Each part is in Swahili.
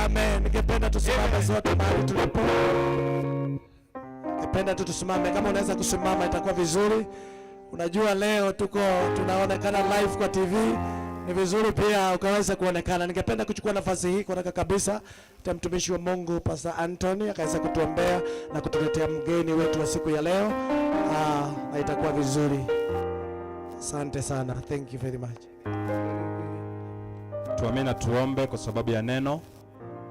Amen. Ningependa tusimame zote mahali tulipo. Ningependa tu tusimame, kama unaweza kusimama itakuwa vizuri. Unajua leo tuko tunaonekana live kwa TV, ni vizuri pia ukaweza kuonekana. Ningependa kuchukua nafasi hii kwa haraka kabisa ta mtumishi wa Mungu Pastor Anthony akaweza kutuombea na kutuletea mgeni wetu wa siku ya leo. Na itakuwa vizuri. Asante sana. Thank you very much. Tuamini na tuombe kwa sababu ya neno.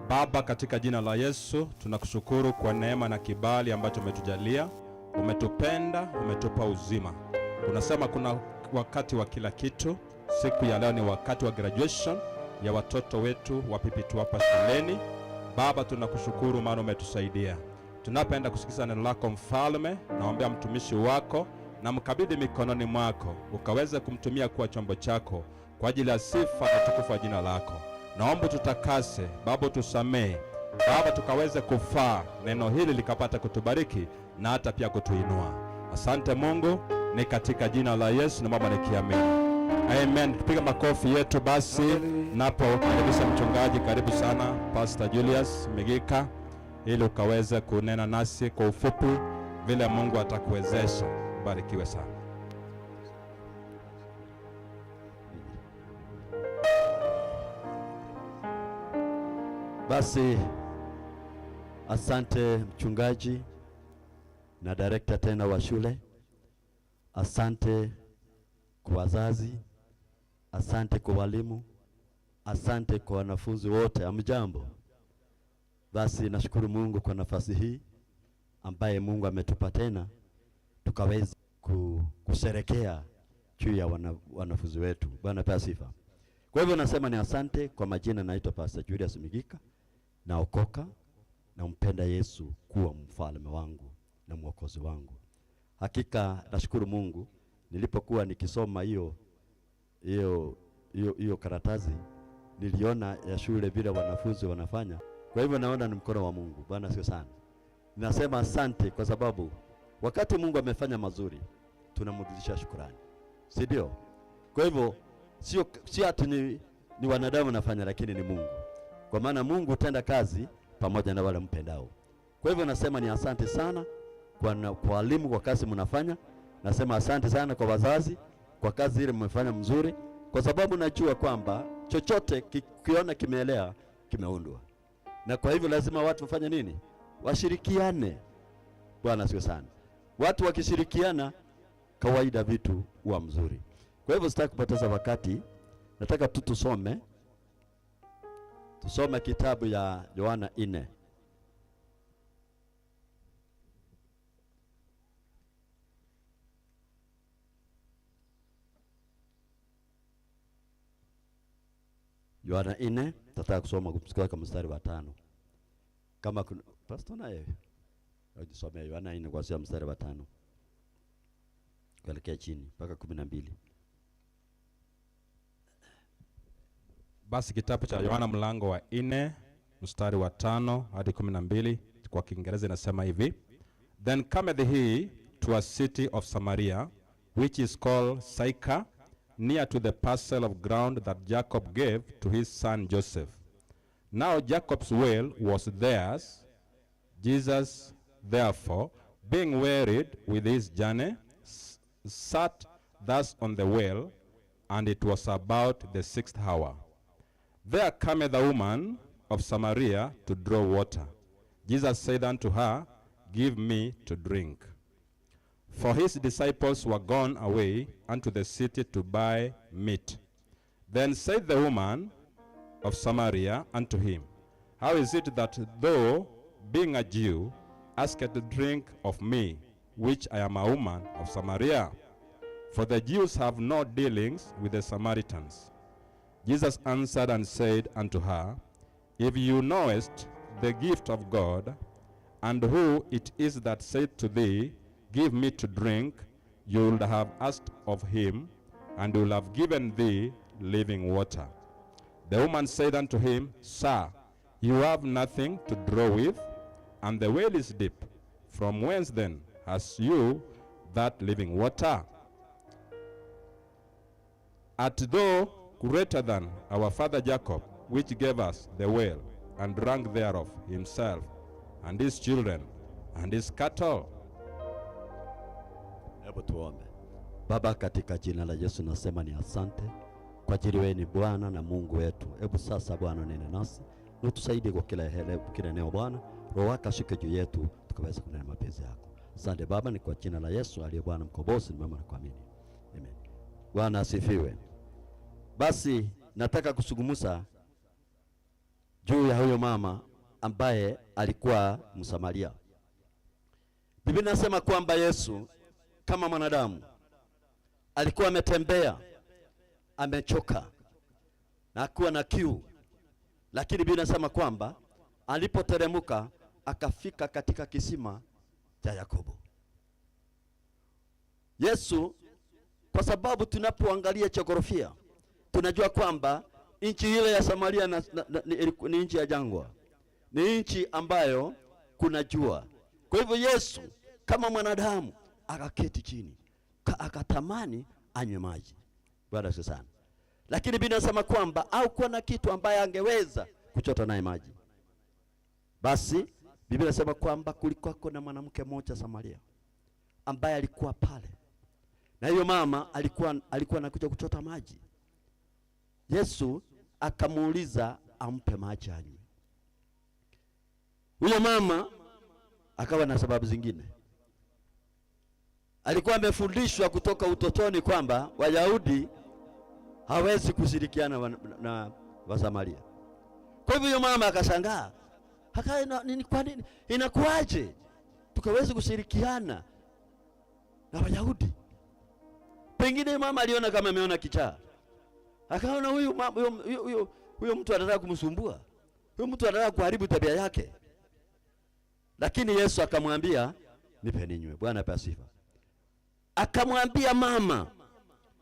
Baba, katika jina la Yesu tunakushukuru kwa neema na kibali ambacho umetujalia. Umetupenda, umetupa uzima. Unasema kuna wakati wa kila kitu. Siku ya leo ni wakati wa graduation ya watoto wetu wa PP2 hapa shuleni. Baba, tunakushukuru maana umetusaidia. Tunapoenda kusikiza neno lako Mfalme, naombea mtumishi wako na mkabidhi mikononi mwako, ukaweze kumtumia kuwa chombo chako kwa ajili ya sifa na utukufu wa jina lako. Naomba tutakase Baba, tusamee Baba, tukaweze kufaa neno hili likapata kutubariki na hata pia kutuinua. Asante Mungu, ni katika jina la Yesu na Baba nikiamini, amen. Tupiga makofi yetu basi. Napo karibisha mchungaji, karibu sana Pastor Julius Migika, ili ukaweze kunena nasi kwa ufupi vile Mungu atakuwezesha. Barikiwe sana. Basi asante mchungaji na director tena wa shule, asante kwa wazazi, asante kwa walimu, asante kwa wanafunzi wote. Amjambo. Basi nashukuru Mungu kwa nafasi hii ambaye Mungu ametupa tena tukaweza kusherekea juu ya wanafunzi wetu. Bwana pewa sifa. Kwa hivyo nasema ni asante. Kwa majina naitwa Pastor Julius Migika, naokoka na mpenda Yesu kuwa mfalme wangu na mwokozi wangu. Hakika nashukuru Mungu, nilipokuwa nikisoma hiyo karatasi niliona ya shule vile wanafunzi wanafanya. Kwa hivyo naona ni mkono wa Mungu. Bwana sio sana. Nasema asante kwa sababu wakati Mungu amefanya mazuri tunamrudishia shukrani, si ndio? Kwa hivyo sio ati ni wanadamu nafanya, lakini ni Mungu. Kwa maana Mungu hutenda kazi pamoja na wale mpendao. Kwa hivyo nasema ni asante sana kwa walimu kwa kazi mnafanya. Nasema asante sana kwa wazazi kwa kazi ile mmefanya mzuri, kwa sababu najua kwamba chochote kiona kimeelea kimeundwa. Na kwa hivyo lazima watu wafanye nini? Washirikiane. Bwana sio sana. Watu wakishirikiana kawaida vitu huwa mzuri. Kwa hivyo sitaki kupoteza wakati, nataka tu tusome. Tusome kitabu ya Yohana 4. Yohana 4, tataka kusoma kutoka mstari wa 5. Kama kuna pastor naye ajisomea Yohana 4 kuanzia mstari wa 5. Kuelekea chini mpaka 12. Basi kitabu cha Yohana mlango wa 4 mstari wa 5 hadi 12 kwa Kiingereza inasema hivi: Then cometh he to a city of Samaria, which is called Sychar, near to the parcel of ground that Jacob gave to his son Joseph. Now Jacob's well was theirs. Jesus, therefore, being wearied with his journey, sat thus on the well, and it was about the 6th hour. There cometh a woman of Samaria to draw water. Jesus said unto her, Give me to drink. For his disciples were gone away unto the city to buy meat. Then said the woman of Samaria unto him, How is it that thou, being a Jew, askest to drink of me, which I am a woman of Samaria? For the Jews have no dealings with the Samaritans. Jesus answered and said unto her, If you knowest the gift of God, and who it is that saith to thee, Give me to drink, you would have asked of him, and will have given thee living water. The woman said unto him, Sir, you have nothing to draw with, and the well is deep. From whence then has you that living water? Art thou greater than our father Jacob, which gave us the well, and drank thereof himself, and his children, and his cattle? Hebu tuombe. Baba, katika jina la Yesu nasema ni asante kwa ajili wewe ni Bwana na Mungu wetu. Hebu sasa Bwana nene nasi, utusaidie kwa kila eneo Bwana. Roho wako ashuke juu yetu tukaweza kunena mapenzi yako. Asante Baba, ni kwa jina la Yesu aliye Bwana mkombozi nimeomba na kuamini. Amen. Bwana asifiwe. Basi nataka kuzungumza juu ya huyo mama ambaye alikuwa Msamaria. Biblia inasema kwamba Yesu kama mwanadamu alikuwa ametembea, amechoka na akuwa na kiu, lakini Biblia inasema kwamba alipoteremka akafika katika kisima cha Yakobo. Yesu, kwa sababu tunapoangalia jiografia tunajua kwamba nchi ile ya Samaria ni nchi ya jangwa, ni nchi ambayo kuna jua. Kwa hivyo Yesu kama mwanadamu akaketi chini, akatamani anywe maji. Bwana asifiwe sana. Lakini Biblia inasema kwamba hakuwa na kitu ambaye angeweza kuchota naye maji. Basi Biblia inasema kwamba kulikuwa na mwanamke mmoja Samaria ambaye alikuwa pale, na hiyo mama alikuwa anakuja kuchota maji. Yesu akamuuliza ampe maji anywe. Huyo mama akawa na sababu zingine. Alikuwa amefundishwa kutoka utotoni kwamba Wayahudi hawezi kushirikiana na Wasamaria. Kwa hivyo huyo mama akashangaa. Kwa nini? Inakuwaje tukawezi kushirikiana na Wayahudi? Pengine mama aliona kama ameona kichaa. Akaona huyu mtu anataka kumsumbua. Huyu mtu anataka kuharibu tabia yake. Lakini Yesu akamwambia, nipe ninywe. Bwana apewe sifa. Akamwambia mama,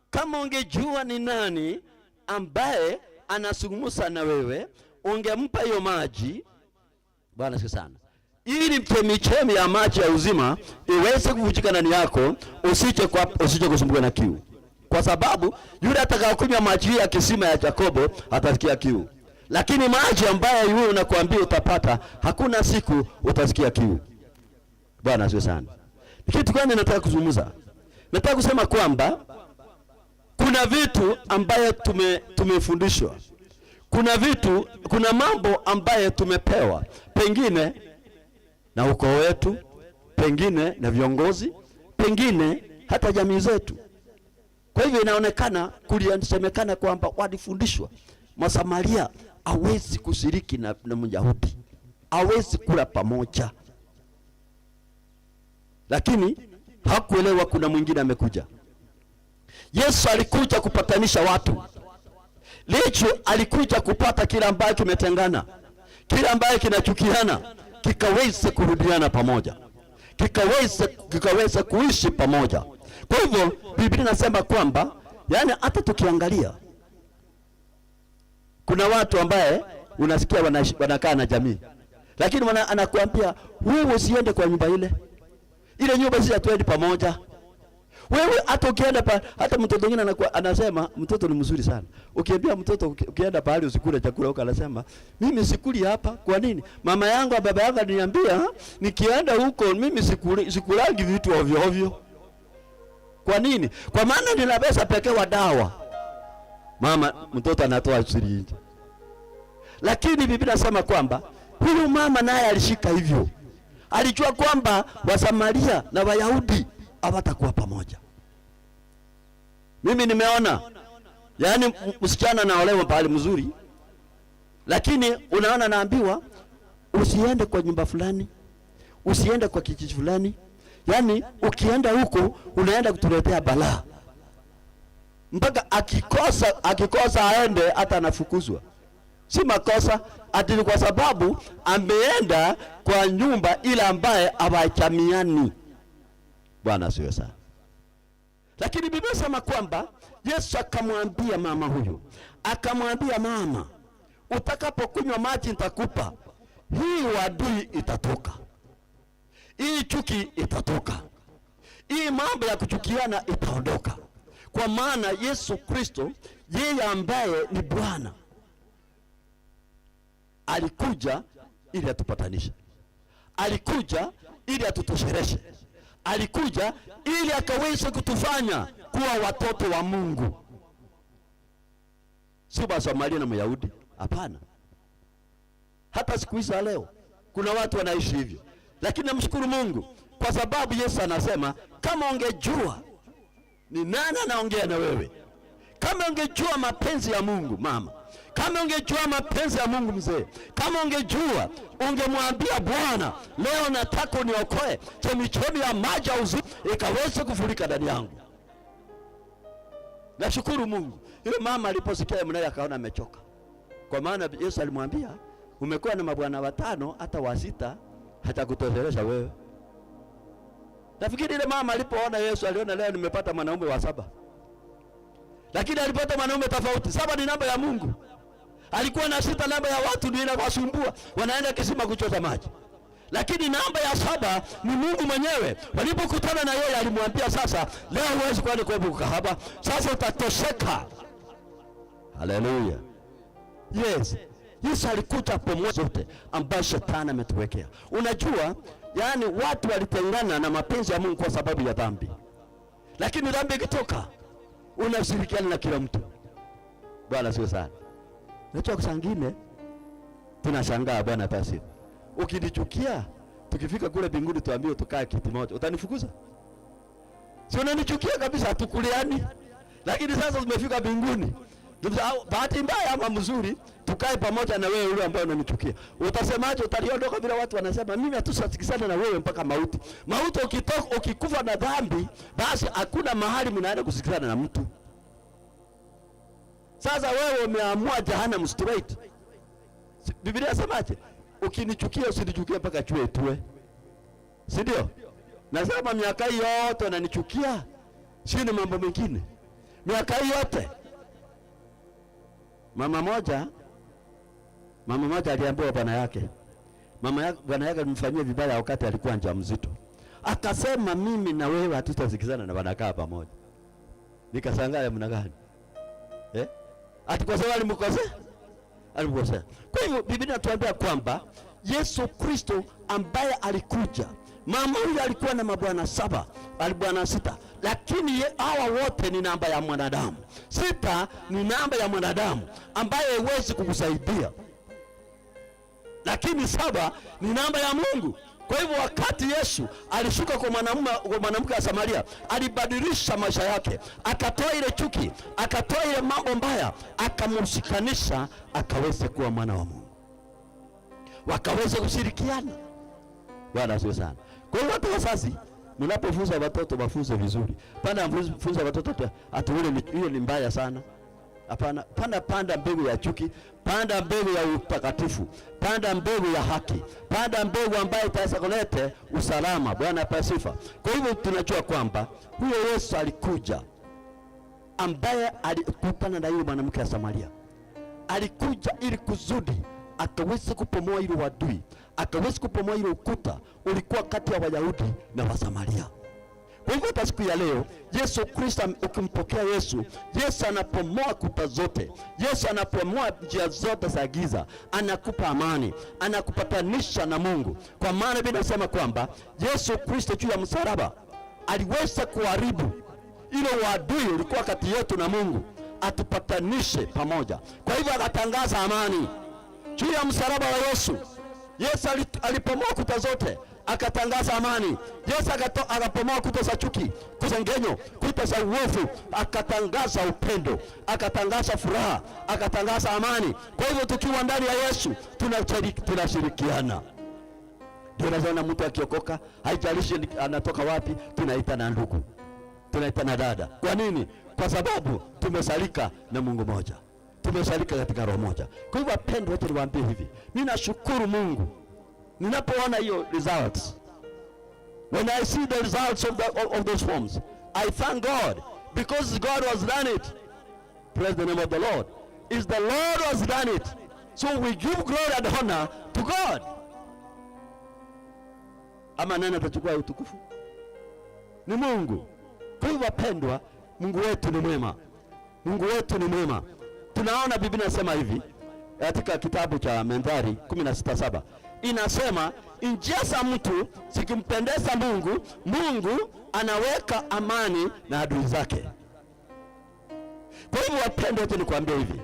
kama ungejua ni nani ambaye anazungumza na wewe, ungempa hiyo maji. Bwana asifiwe sana. Ili chemichemi ya maji ya uzima iweze kuvujika ndani yako, usije kusumbuka na kiu. Kwa sababu yule atakayekunywa maji ya kisima ya Yakobo atasikia kiu. Lakini maji ambayo yule unakuambia utapata, hakuna siku utasikia kiu. Bwana asifiwe sana. Kitu gani nataka kuzungumza? Nataka kusema kwamba kuna vitu ambayo tumefundishwa. Kuna mambo ambayo tumepewa, pengine na ukoo wetu, pengine na viongozi, pengine hata jamii zetu. Kwa hivyo inaonekana, kulisemekana kwamba walifundishwa Msamaria hawezi kushiriki na Myahudi, hawezi kula pamoja. Lakini hakuelewa kuna mwingine amekuja. Yesu alikuja kupatanisha watu. Yesu alikuja kupata kila ambacho kimetengana, kila ambacho kinachukiana, kikaweze kurudiana pamoja, kikaweze kuishi pamoja. Kwa hivyo Biblia inasema kwamba, yani hata tukiangalia kuna watu ambaye unasikia wanakaa na jamii, lakini anakuambia wewe usiende kwa nyumba ile. Ile nyumba sisi hatuendi pamoja. Wewe hata ukienda pa, hata mtoto mwingine anakuwa anasema mtoto ni mzuri sana. Ukiambia mtoto ukienda pahali usikule chakula huko, anasema mimi sikuli hapa. Kwa nini? Mama yangu na baba yangu aliniambia nikienda huko mimi sikulangi vitu ovyo ovyo. Kwa nini? Kwa maana nina pesa pekee wa dawa. Mama mtoto anatoa siri nje. Lakini Biblia inasema kwamba huyu mama naye alishika hivyo. Alijua kwamba Wasamaria na Wayahudi hawatakuwa pamoja. Mimi nimeona, yaani msichana anaolewa pahali mzuri, lakini unaona naambiwa usiende kwa nyumba fulani, usiende kwa kijiji fulani. Yaani ukienda huko unaenda kutuletea balaa. Mpaka akikosa aende hata anafukuzwa. Si makosa ati ni kwa sababu ameenda kwa nyumba ile ambaye hawachamiani. Bwana asifiwe sana. Lakini Biblia inasema kwamba Yesu akamwambia mama huyu, akamwambia mama, utakapokunywa maji nitakupa, hii uadui itatoka, hii chuki itatoka, hii mambo ya kuchukiana itaondoka. Kwa maana Yesu Kristo yeye ambaye ni Bwana alikuja ili atupatanishe, alikuja ili atutoshereshe, alikuja ili akaweze kutufanya kuwa watoto wa Mungu. Si Wasamaria na Myahudi, hapana. Hata siku hizi leo kuna watu wanaishi hivyo, lakini namshukuru Mungu kwa sababu Yesu anasema kama ungejua ni nani anaongea na wewe, kama ungejua mapenzi ya Mungu mama, kama ungejua mapenzi ya Mungu mzee, kama ungejua ungemwambia Bwana, leo nataka uniokoe, chemichemi ya maji ya uzima ikaweze kufurika ndani yangu. Nashukuru Mungu. Yule mama aliposikia mnaye akaona amechoka. Kwa maana Yesu alimwambia umekuwa na mabwana watano hata wa sita hatakutosheleza wewe. Nafikiri ile mama alipoona Yesu aliona leo nimepata mwanaume wa saba. Lakini alipata mwanaume tofauti. 7 ni namba ya Mungu. Alikuwa na 6 namba ya watu ndio inawasumbua, wanaenda kisima kuchota maji. Lakini namba ya 7 ni Mungu mwenyewe. Walipokutana na yeye alimwambia sasa leo huwezi kwenda kwa ukahaba, sasa utatosheka. Haleluya. Yes. Yesu alikuja pamoja zote ambayo shetani ametuwekea. Unajua, yani watu walitengana na mapenzi ya Mungu kwa sababu ya dhambi. Lakini dhambi ikitoka unashirikiana na kila mtu. Bwana sio sana. Unajua kwa sangine tunashangaa Bwana basi. Ukinichukia tukifika kule mbinguni tuambiwe tukae kiti moja, utanifukuza? Si unanichukia kabisa, hatukuliani. Lakini sasa tumefika mbinguni. Bahati mbaya ama mzuri tukae pamoja na wewe yule ambaye unanichukia. Utasemaje? Utaliondoka bila watu wanasema mimi hatutasikizana na wewe mpaka mauti. Mauti ukitoka, ukikufa na dhambi, basi hakuna mahali mnaenda kusikizana na mtu. Sasa wewe umeamua jehanamu straight. Biblia inasemaje? Ukinichukia usinichukie mpaka chue tue. Si ndio? Nasema miaka hii yote unanichukia, si ni mambo mengine. Miaka hii yote. Mama moja aliambiwa bwana yake. Bwana yake alimfanyia vibaya wakati alikuwa mjamzito. Akasema mimi na wewe hatutasikizana na wanakaa pamoja. Nikashangaa ya mna gani? Ati kwa sababu alimkosea? Alimkosea. Kwa hivyo Biblia inatuambia kwamba Yesu Kristo ambaye alikuja, mama huyu alikuwa na mabwana 7, alibwana 6, lakini hawa wote ni namba ya mwanadamu. 6 ni namba ya mwanadamu ambaye haiwezi kukusaidia. Lakini 7 ni namba ya Mungu. Kwa hivyo wakati Yesu alishuka kwa mwanamke wa Samaria, alibadilisha maisha yake, akatoa ile chuki, akatoa ile mambo mbaya, akamshikanisha akaweze kuwa mwana wa Mungu. Wakaweza kushirikiana. Bwana asifiwe sana. Kwa hiyo watu wazazi, mnapofunza watoto wafunze vizuri. Pana funza watoto ati ule ni, hiyo ni mbaya sana. Hapana, panda mbegu ya chuki, panda mbegu ya utakatifu, panda mbegu ya haki, panda mbegu ambayo itaweza kuleta usalama. Bwana apewe sifa. Kwa hivyo tunajua kwamba huyo Yesu alikuja, ambaye alikutana na yule mwanamke wa Samaria, alikuja ili kusudi akaweze kupomoa ile uadui, akaweze kupomoa ile ukuta ulikuwa kati ya Wayahudi na Wasamaria. Kwa hivyo hata siku ya leo Yesu Kristo, ukimpokea Yesu, Yesu anapomoa kuta zote, Yesu anapomoa njia zote za giza, anakupa amani, anakupatanisha na Mungu. Kwa maana Biblia inasema kwamba Yesu Kristo juu ya msalaba aliweza kuharibu ile uadui ulikuwa kati yetu na Mungu, atupatanishe pamoja. Kwa hivyo akatangaza amani juu ya msalaba wa Yesu. Yesu alipomoa kuta zote akatangaza amani. Yesu akapomoa kuta za chuki, kuta ngenyo, kuta za uovu, akatangaza upendo, akatangaza furaha, akatangaza amani. Kwa hivyo tukiwa ndani ya Yesu tunashirikiana. Ndio unaona mtu akiokoka, haijalishi anatoka wapi, tunaita na ndugu, tunaita na dada. Kwa nini? Kwa sababu tumesalika na Mungu moja, tumesalika katika roho moja. Kwa hivyo wapendwa, wote niwaambie hivi, mimi nashukuru Mungu ninapoona hiyo results. When I see the results of those forms, I thank God because God has done it. Praise the name of the Lord. It's the Lord has done it. So we give glory and honor to God. Ama nani atachukua utukufu? Ni Mungu. Kwa hivyo wapendwa, Mungu wetu ni mwema. Mungu wetu ni mwema. Tunaona Biblia inasema hivi katika kitabu cha Methali 16:7. Inasema njia za mtu zikimpendeza Mungu, Mungu anaweka amani na adui zake. Kwa hivyo wapendwa, wote nikwambie hivi,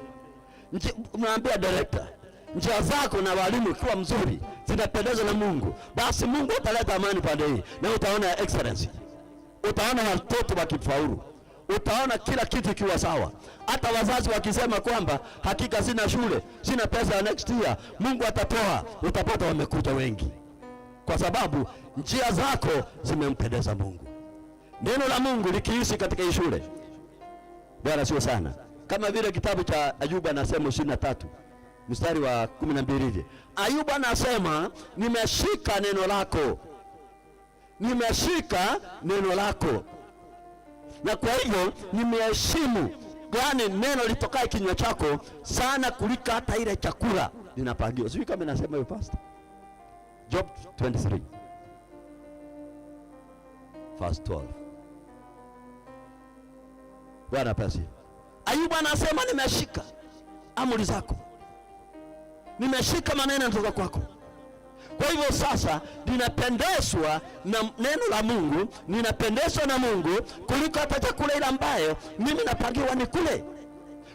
naambia director, njia zako na walimu ikiwa mzuri zinapendeza na Mungu, basi Mungu ataleta amani pande hii, na utaona excellency, utaona watoto wakifaulu, utaona kila kitu kiwa sawa. Hata wazazi wakisema kwamba hakika sina shule, sina pesa ya next year, Mungu atatoa, utapata wamekuja wengi, kwa sababu njia zako zimempendeza Mungu. Neno la Mungu likiishi katika hii shule, Bwana sio sana, kama vile kitabu cha Ayubu anasema 23 mstari wa 12 hivi. Ayubu anasema nimeshika neno lako, nimeshika neno lako, na kwa hivyo nimeheshimu, yaani neno litokae kinywa chako sana kuliko hata ile chakula ninapangiwa. Sijui kama nasema hiyo pastor. Job 23 verse 12. Bwana pasi. Ayubu anasema nimeshika amri zako, nimeshika maneno yanatoka kwako. Kwa hivyo sasa ninapendezwa na neno la Mungu, ninapendezwa na Mungu kuliko hata chakula ile ambayo mimi napangiwa nikule.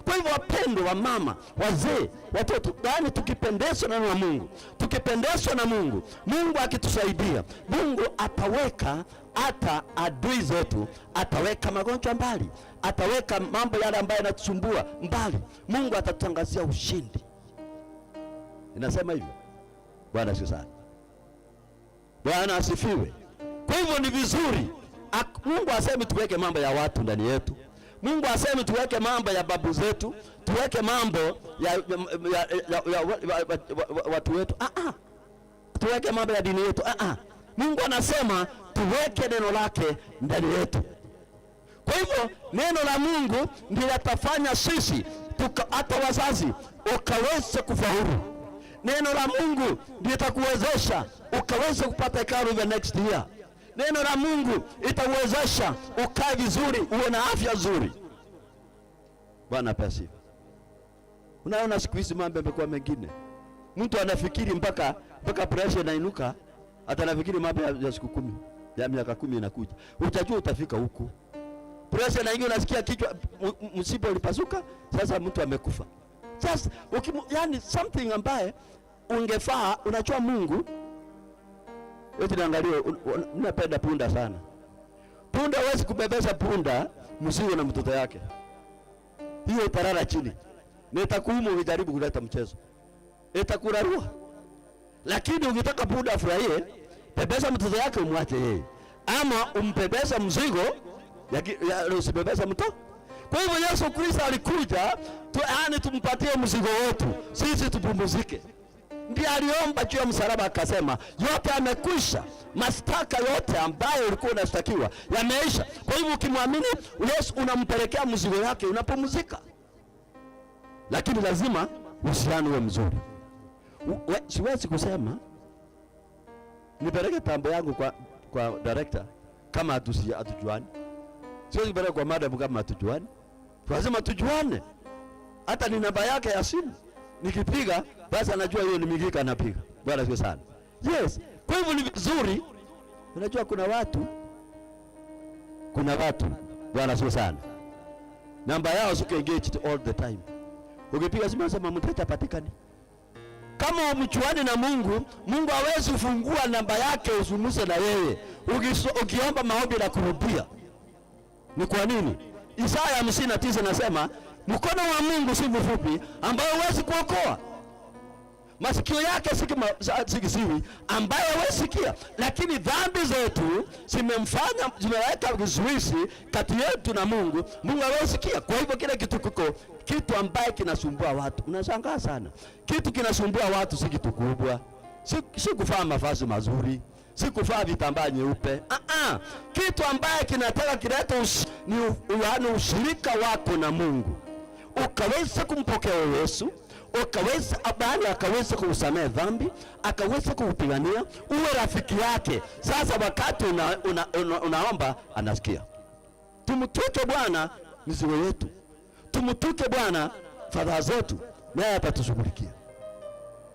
Kwa hivyo wapendwa wa mama, wazee, watoto, yaani tukipendezwa na neno la Mungu, tukipendezwa na Mungu, Mungu akitusaidia, Mungu ataweka hata adui zetu, ataweka magonjwa mbali, ataweka mambo yale ambayo yanatusumbua mbali. Mungu atatutangazia ushindi. Inasema hivyo. Bwana asifiwe sana. Bwana asifiwe. Kwa hivyo ni vizuri Mungu asemi tuweke mambo ya watu ndani yetu. Mungu asemi tuweke mambo ya babu zetu, tuweke mambo ya watu wetu. Tuweke mambo ya dini yetu. Mungu anasema tuweke neno lake ndani yetu. Kwa hivyo neno la Mungu ndilo litafanya sisi hata wazazi ukaweze kufaulu. Neno la Mungu ndilo litakuwezesha ukaweze kupata hekalu the next year. Neno la Mungu itawezesha ukae vizuri, uwe na afya nzuri. Bwana apewe sifa. Unaona siku hizi mambo yamekuwa mengine. Mtu anafikiri mpaka pressure inainuka, hata anafikiri mambo ya siku 10, ya miaka 10 inakuja. Utajua utafika huku. Pressure na ingine unasikia kichwa, msiba ulipasuka, sasa mtu amekufa. Just yani something ambaye ungefaa, unajua Mungu. Eti niangalie, napenda punda sana. Punda huwezi kubebesha punda mzigo na mtoto yake. Hiyo italala chini. Nitakuumu ukijaribu kuleta mchezo. Itakurarua. Lakini ukitaka punda afurahie, bebesha mtoto yake umwache yeye. Ama umbebesha mzigo, usibebesha mtoto. Kwa hivyo Yesu Kristo alikuja yaani tumpatie mzigo wetu, sisi tupumzike. Ndiye aliomba juu ya msalaba akasema, yote yamekwisha, mashtaka yote ambayo ulikuwa unashtakiwa yameisha. Kwa hivyo ukimwamini Yesu unampelekea mzigo wake, unapumzika. Lakini lazima uhusiano uwe mzuri. Siwezi kusema nipeleke tambo yangu kwa director kama hatujuani. Siwezi kupeleka kwa madam kama hatujuani. Lazima tujuane. Hata ni namba yake ya simu nikipiga basi anajua hiyo ni Migika anapiga. Bwana sio sana. Yes. Kwa hivyo ni vizuri. Unajua kuna watu Bwana sio sana. Namba yao sio engaged all the time. Ukipiga simu unasema mteja hapatikani. Kama umchuane na Mungu, Mungu hawezi kufungua namba yake uzungumze na yeye. Ukiomba maombi na kurudia. Ni kwa nini? Isaya 59 nasema mkono wa Mungu si mfupi ambaye huwezi kuokoa. Masikio yake si kiziwi ambaye hawezi sikia, lakini dhambi zetu zimeweka kizuizi kati yetu na Mungu. Mungu hawezi sikia. Kwa hivyo kile kitu kiko kitu ambaye kinasumbua watu. Unashangaa sana. Kitu kinasumbua watu si kitu kubwa. Si kuvaa mavazi mazuri, si kuvaa vitambaa nyeupe. Kitu ambaye kinataka kilete ni ushirika wako na Mungu. Ukaweza kumpokea Yesu, ukaweza abali akaweza kuusamehe dhambi, akaweza kukupigania, uwe rafiki yake. Sasa wakati unaomba anasikia. Tumtuke Bwana mizigo yetu, tumtuke Bwana fadhaa zetu, naye atatushughulikia.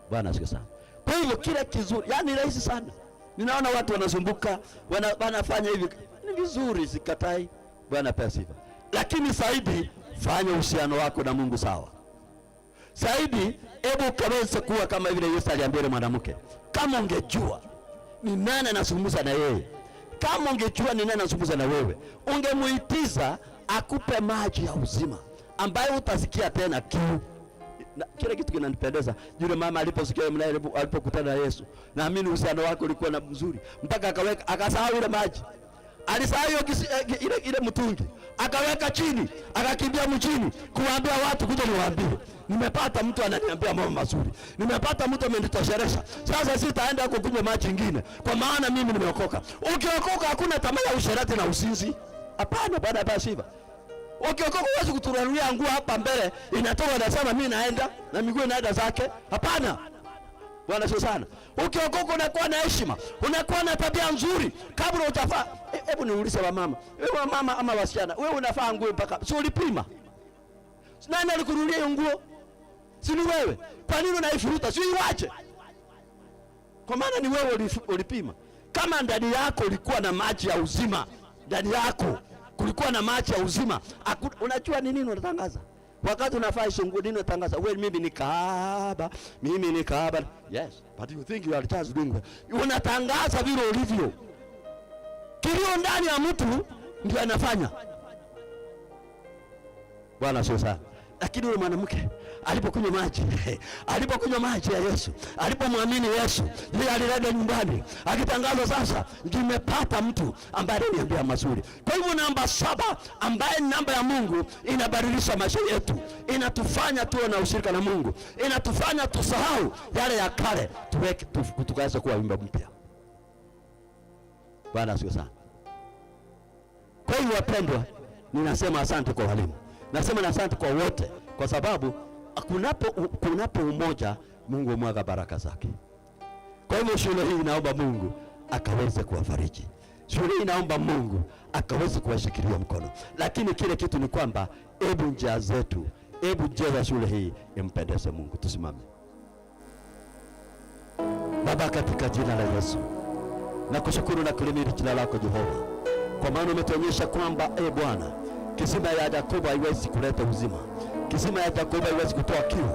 Bwana asifiwe sana. Kwa hivyo kila kizuri, yani rahisi sana. Ninaona watu wanasumbuka, wanafanya hivi. Ni vizuri, sikatai. Bwana apewe sifa. Lakini zaidi fanya uhusiano wako na Mungu sawa. Zaidi hebu ukaweze kuwa kama vile Yesu aliambia yule mwanamke, kama ungejua ni nani anazungumza na yeye, kama ungejua ni nani anazungumza na wewe, ungemuitiza akupe maji ya uzima ambayo utasikia tena kiu. Na kile kitu kinanipendeza, yule mama aliposikia mnaye alipokutana na Yesu, naamini uhusiano wake ulikuwa na mzuri mpaka akasahau ile maji. Alisahau hiyo ile mtungi, akaweka chini, akakimbia mjini kuwaambia watu, kuja niwaambie, nimepata mtu ananiambia mambo mazuri, nimepata mtu amenitosheleza, sasa sitaenda huko kunywa maji ingine, kwa maana mimi nimeokoka. Ukiokoka hakuna tamaa ya usherati na uzinzi. Hapana, Bwana apewe sifa. Ukiokoka huwezi kuturarulia nguo hapa mbele inatoka, unasema mimi naenda na miguu inaenda zake. Hapana. Bwana sio sana. Ukiokoka unakuwa na heshima, unakuwa na tabia nzuri kabla hujafaa. Hebu niulize wamama, wewe wamama ama wasichana, wewe unafaa nguo mpaka si ulipima? Nani alikununulia hiyo nguo? Si ni wewe? Kwa nini unaifuruta? Si uiache? Kwa maana ni wewe ulipima. Kama ndani yako ulikuwa na maji ya uzima, ndani yako kulikuwa na maji ya uzima. Unajua ni nini unatangaza? Wakati unafaa isungu nini unatangaza? Wewe mimi ni kahaba, mimi ni kahaba. Yes, but you think you are just doing well. Unatangaza vile ulivyo. Kilio ndani ya mtu ndio anafanya. Bwana sio sana. Lakini yule mwanamke alipokunywa maji, alipokunywa maji ya Yesu, alipomwamini Yesu, yeye alirudi nyumbani akitangaza, sasa nimepata mtu ambaye ananiambia mazuri. Kwa hivyo namba 7 ambaye ni namba ya Mungu inabadilisha maisha yetu, inatufanya tuwe na ushirika na Mungu, inatufanya tusahau yale ya kale, tukaweze kuwa wimbo mpya. Bwana asifiwe sana. Kwa hivyo wapendwa, ninasema asante kwa walimu. Nasema na asante kwa wote, kwa sababu kunapo umoja Mungu humwaga baraka zake. Kwa hivyo shule hii naomba Mungu akaweze kuwafariji. Shule hii naomba Mungu akaweze kuwashikilia mkono. Lakini kile kitu ni kwamba hebu njia zetu, hebu njia za shule hii impendeze Mungu. Tusimame. Baba, katika jina la Yesu nakushukuru na kulimiri jina lako Jehova, kwa maana umetuonyesha kwamba Bwana, kisima ya Yakobo haiwezi kuleta uzima, kisima ya Yakobo haiwezi kutoa kiu,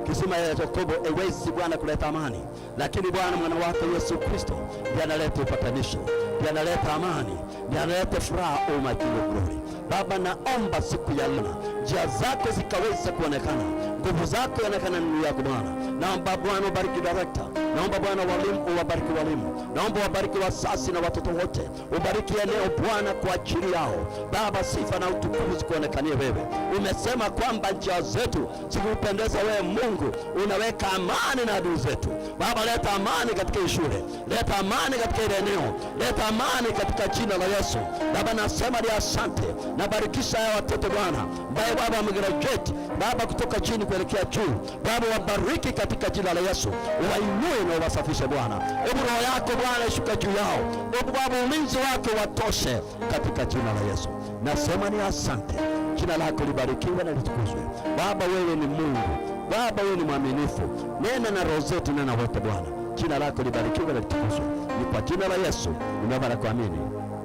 kisima ya Yakobo haiwezi Bwana kuleta amani, lakini Bwana mwana wako Yesu Kristo ndiye analeta upatanisho, ndiye analeta amani, ndiye analeta furaha. O my King of Glory. Baba, naomba siku ya leo njia zako zikaweza kuonekana, nguvu zako ionekana nuru yako Bwana. Naomba Bwana ubariki director, naomba Bwana walimu uwabariki walimu, naomba wabariki wazazi na watoto wote, ubariki eneo Bwana kwa ajili yao. Baba, sifa na utukufu zikuonekanie wewe. Umesema kwamba njia zetu zikupendeza wewe Mungu, unaweka amani na adui zetu. Baba, leta amani katika hii shule, leta amani katika ile eneo, leta amani katika jina la Yesu. Baba, nasema ni asante, nabarikisha haya watoto Bwana, ambaye Baba wamegraduate Baba kutoka chini kuelekea juu. Baba, wabariki katika jina la Yesu, wainue na uwasafishe Bwana. Hebu roho yako Bwana ishuka juu yao, hebu Baba ulinzi wake watoshe katika jina la Yesu. Nasema ni asante, jina lako libarikiwe na litukuzwe. Baba, wewe ni Mungu, Baba wewe ni mwaminifu. Nena na roho zetu, nena wote Bwana. Jina lako libarikiwe na litukuzwe. Ni kwa jina la Yesu nimeomba na kuamini,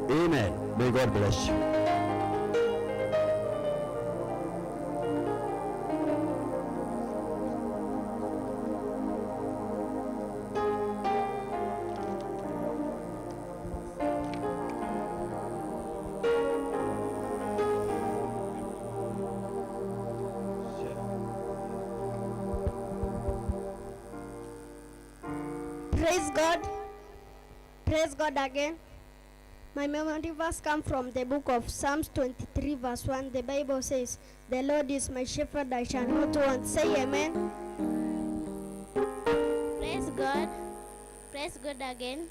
amen. May God bless you. Praise God. Praise God again. My memory verse comes from the book of Psalms 23, verse 1. The Bible says, "The Lord is my shepherd, I shall not want." Say amen. Praise God. Praise God again.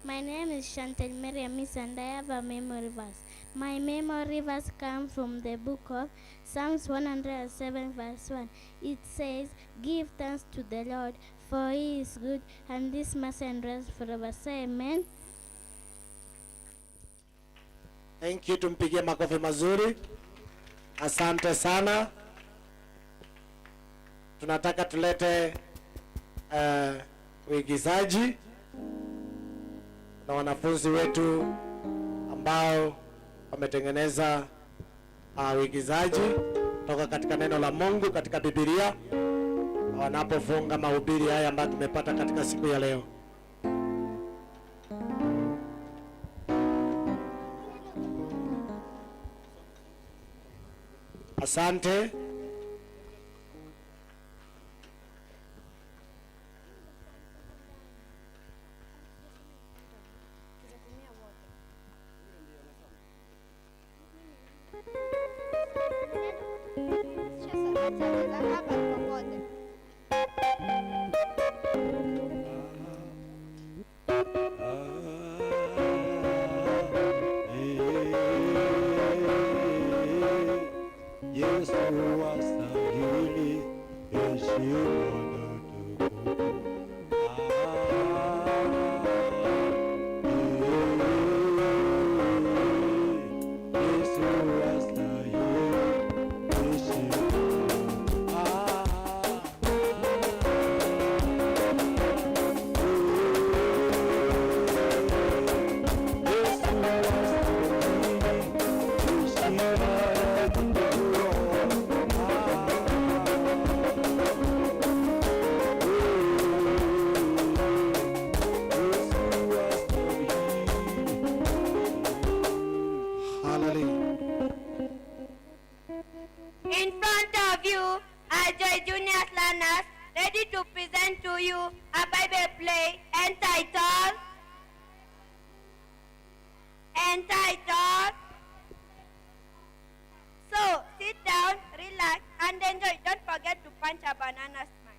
My name is Chantel Miriamis and I have a memory verse. My memory verse comes from the book of Psalms 107, verse 1. It says, "Give thanks to the Lord, for he is good, and this mercy endures forever." Say amen. Thank you, tumpigie makofi mazuri. Asante sana. Tunataka tulete uigizaji na wanafunzi wetu ambao wametengeneza uigizaji toka katika neno la Mungu katika Biblia, wanapofunga mahubiri haya ambayo tumepata katika siku ya leo. Asante. Yesu wastahili heshima na utukufu. Yesu wastahili heshima. Yesu wastahili heshima na utukufu. Hallelujah. In front of you are Joy Junior learners ready to present to you a Bible play entitled. So sit down, relax, and enjoy. Don't forget to punch a banana smile.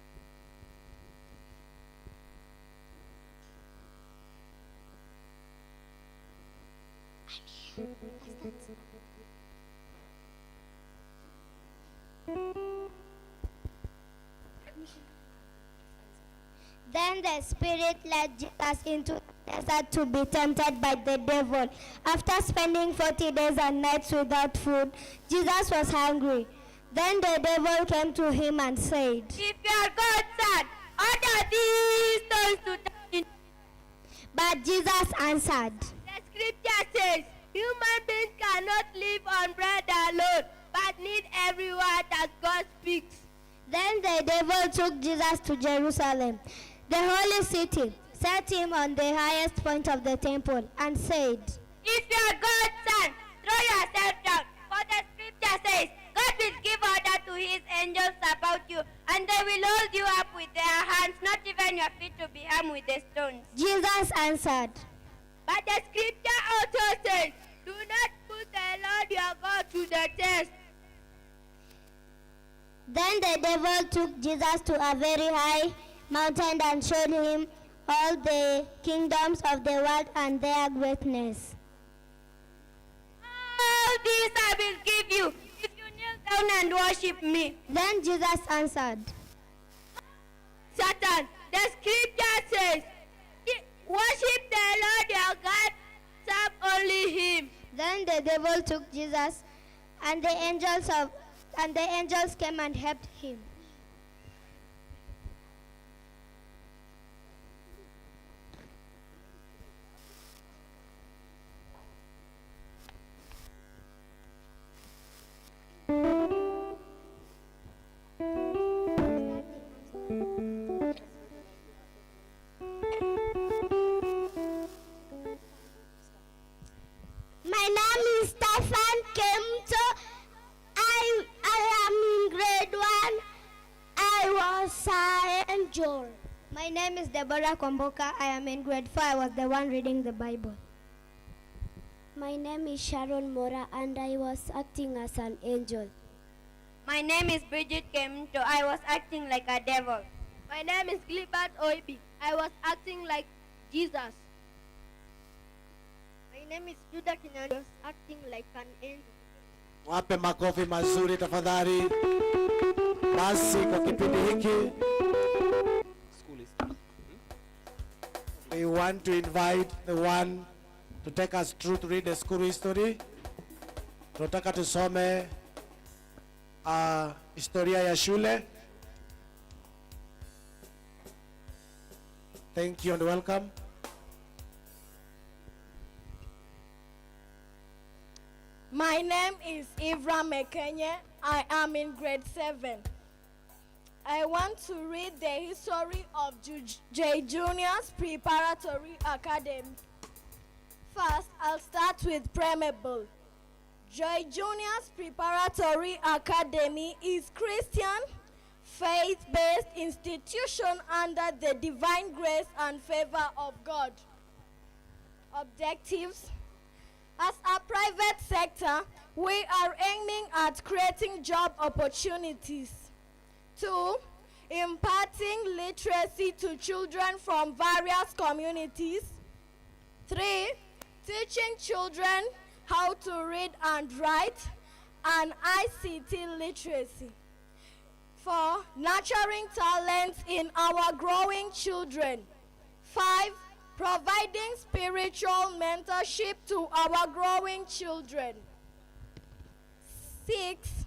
Then the Spirit led Jesus into the desert to be tempted by the devil. After spending 40 days and nights without food, Jesus was hungry. Then the devil came to him and said, "If you are God's son, order these stones to turn into." But Jesus answered, "The scripture says, human beings cannot live on bread alone, but need every word that God speaks." Then the devil took Jesus to Jerusalem, the holy city, set him on the highest point of the temple, and said, "If you are God's son, throw yourself down, for scripture says, God will give order to his angels about you, and they will hold you up with their hands, not even your feet to be harmed with the stones. Jesus answered, But the scripture also says, do not put the Lord your God to the test. Then the devil took Jesus to a very high mountain and showed him all the kingdoms of the world and their greatness. All these I will give you if you kneel down and worship me. Then Jesus answered, Satan, the scripture says, worship the Lord your God, serve only him. Then the devil took Jesus, and the angels came and helped him. My name is Stefan Kemto. I am in grade 1. I was an angel. My name is Deborah Kwamboka. I am in grade 4. I was the one reading the Bible. My name is Sharon Mora, and I was acting as an angel. My name is Bridget Kemto. I was acting like a devil. My name is Gilbert Oibi. I was acting like Jesus. My name is Judah Kinyanjui. I was acting like an angel. Wape makofi mazuri tafadhali. Basi kwa kipindi hiki, we want to invite the one to take us through to read the school history. Tunataka tusome historia ya shule. Thank you and welcome. My name is Ivra Mekenye. I am in grade 7. I want to read the history of J Junior's Preparatory Academy. First, I'll start with preamble. J Junior's Preparatory Academy is Christian, faith-based institution under the divine grace and favor of God. Objectives. As a private sector, we are aiming at creating job opportunities. 2, imparting literacy to children from various communities. 3, teaching children how to read and write and ICT literacy. 4, nurturing talents in our growing children. 5, providing spiritual mentorship to our growing children. 6,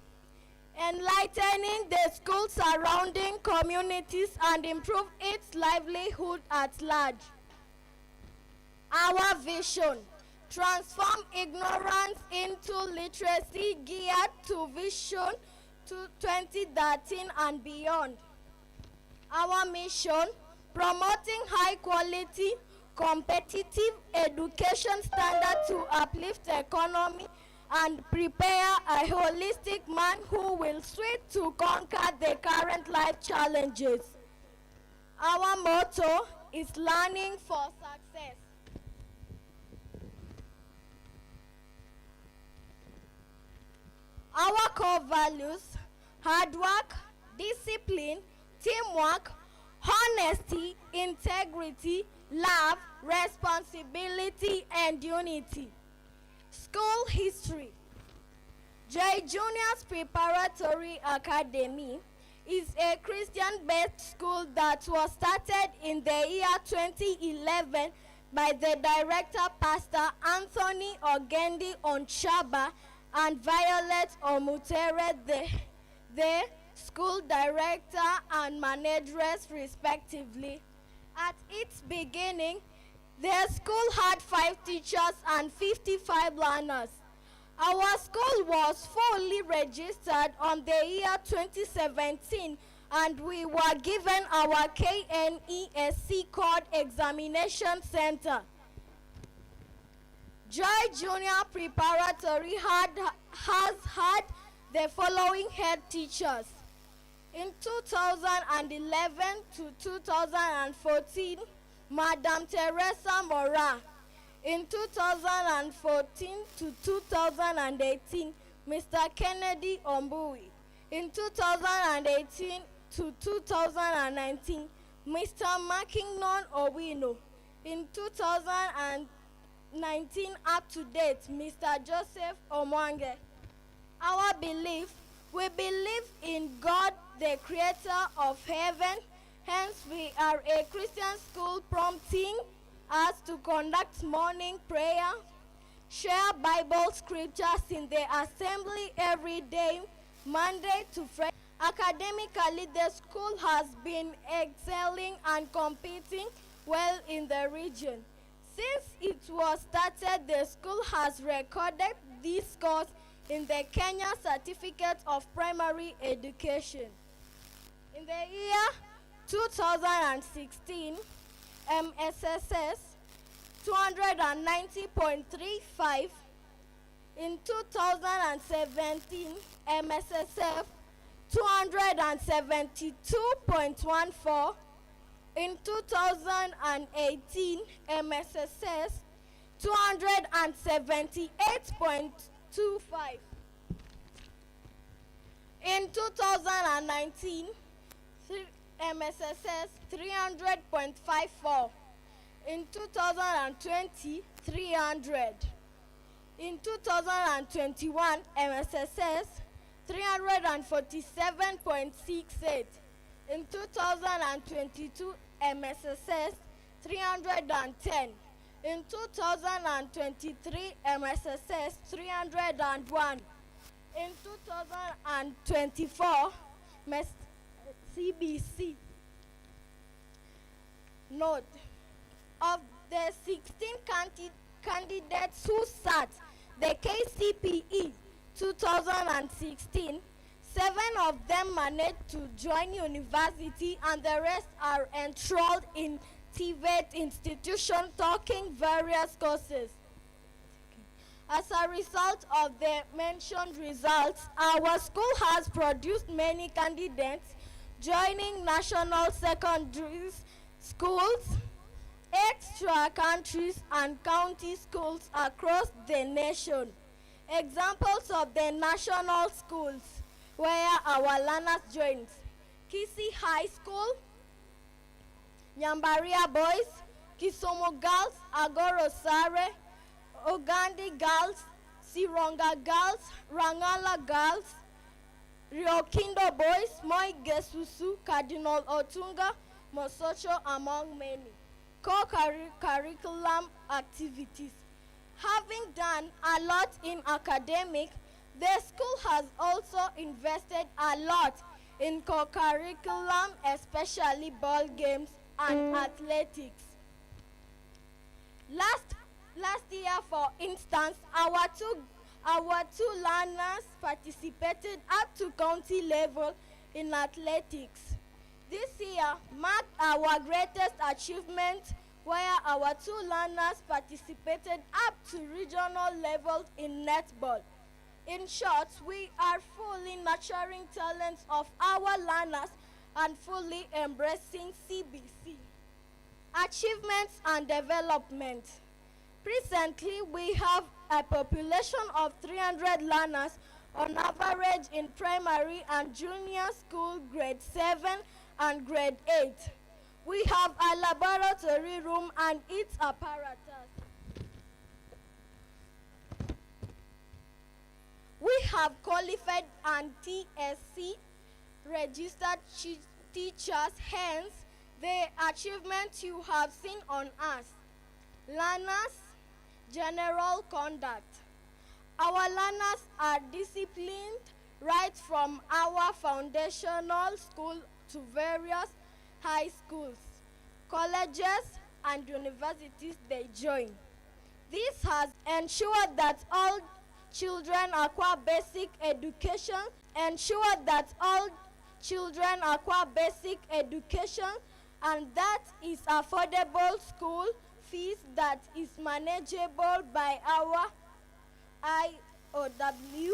enlightening the school surrounding communities and improve its livelihood at large. Our vision: transform ignorance into literacy geared to vision to 2013 and beyond. Our mission: promoting high quality, competitive education standard to uplift the economy and prepare a holistic man who will switch to conquer the current life challenges. Our motto is learning for success. Our core values: hard work, discipline, teamwork, honesty, integrity, love, responsibility, and unity. School history. J Junior's Preparatory Academy is a Christian-based school that was started in the year 2011 by the director, Pastor Anthony Ogendi Onchaba, and Violet Omutere, the school director and manageress, respectively. At its beginning, the school had 5 teachers and 55 learners. Our school was fully registered on the year 2017, and we were given our KNESC Code Examination Center. Joy Junior Preparatory has had the following head teachers. In 2011 to 2014, Madam Teresa Mora. In 2014 to 2018, Mr. Kennedy Ombui. In 2018 to 2019, Mr. Mackinnon Owino. In 2019 up to date, Mr. Joseph Omwange. Our belief, we believe in God, the creator of heaven. Hence, we are a Christian school prompting us to conduct morning prayer, share Bible scriptures in the assembly every day, Monday to Friday. Academically, the school has been excelling and competing well in the region. Since it was started, the school has recorded this course in the Kenya Certificate of Primary Education. In the year 2016, MSSS 290.35. In 2017, MSSF 272.14. In 2018, MSSS 278.25. In 2019, MSSS 300.54. In 2020, 300. In 2021, MSSS 347.68. In 2022, MSSS 310. In 2023, MSSS 301. In 2024, CBC. Note, of the 16 candidates who sat the KCPE 2016, 7 of them managed to join university and the rest are enrolled in TVET institution taking various courses. As a result of the mentioned results, our school has produced many candidates joining national secondary schools, extra countries and county schools across the nation. Examples of the national schools where our learners joined: Kisii High School, Nyambaria Boys, Kisumu Girls, Agoro Sare, Ogandi Girls, Sironga Girls, Rangala Girls, Riokindo Boys, Moi Gesusu, Cardinal Otunga, Mosocho, among many. Co-curriculum activities. Having done a lot in academic, the school has also invested a lot in co-curriculum, especially ball games and athletics. Last year, for instance, our two learners participated up to county level in athletics. This year marked our greatest achievement, where our two learners participated up to regional level in netball. In short, we are fully nurturing talents of our learners and fully embracing CBC. Achievements and development. Presently, we have a population of 300 learners on average in primary and junior school grade 7 and grade 8. We have a laboratory room and its apparatus. We have qualified and TSC registered teachers, hence the achievement you have seen on us. Learners' general conduct. Our learners are disciplined right from our foundational school to various high schools, colleges, and universities they join. This has ensured that all children acquire basic education, ensured that all children acquire basic education, and that is affordable school fees that is manageable by our IOW.